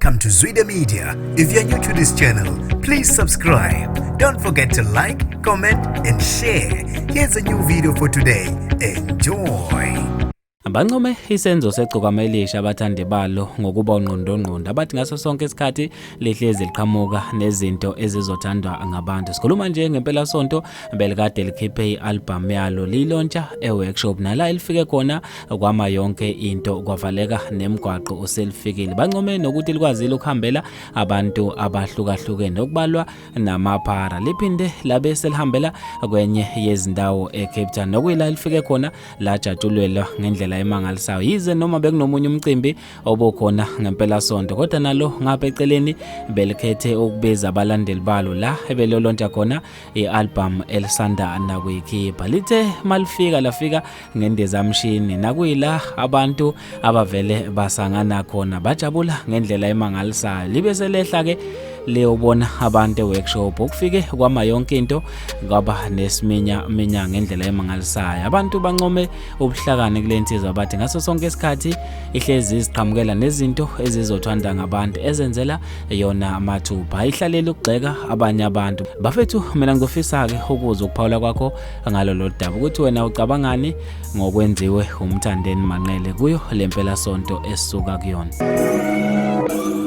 Welcome to Zwida Media. If you're new to this channel, please subscribe. Don't forget to like, comment, and share. Here's a new video for today. Enjoy. Bancome isenzo segcokama elisha abathandi balo ngokuba ungqondongqondo abathi ngaso sonke isikhathi lihlezi liqhamuka nezinto ezizothandwa ngabantu. Sikhuluma nje ngempelasonto belikade likhiphe i-album yalo liyilontsha e-workshop nala elifike khona kwama yonke into kwavaleka nemigwaqo uselifikile. Bancome nokuthi likwazile ukuhambela abantu abahlukahlukene okubalwa namaphara. Liphinde labe selihambela kwenye yezindawo eCape Town nokuyila elifike khona lajatshulelwa ngendlela emangalisayo yize noma bekunomunye umcimbi obukhona ngempelasonto kodwa nalo ngapha eceleni belikhethe ukubiza abalandeli balo la ebelolontsha khona i-album elisanda nakuyikhipha. Lithe malifika lafika ngendizamshini nakuyila abantu abavele basangana khona bajabula ngendlela emangalisayo. Libe selehla ke liyobona abantu e-workshop okufike kwama yonke into kwaba nesiminya minya ngendlela emangalisayo. Abantu bancome ubuhlakani kule nsizwa bathi ngaso sonke isikhathi ihlezi iziqhamukela nezinto ezizothanda ngabantu ezenzela yona mathupha, ayihlaleli ukugxeka abanye abantu. Bafethu, mina ngizofisa-ke ukuzwa ukuphawula kwakho ngalolo daba ukuthi wena ucabangani ngokwenziwe uMthandeni Manqele kuyo le mpelasonto esisuka kuyona.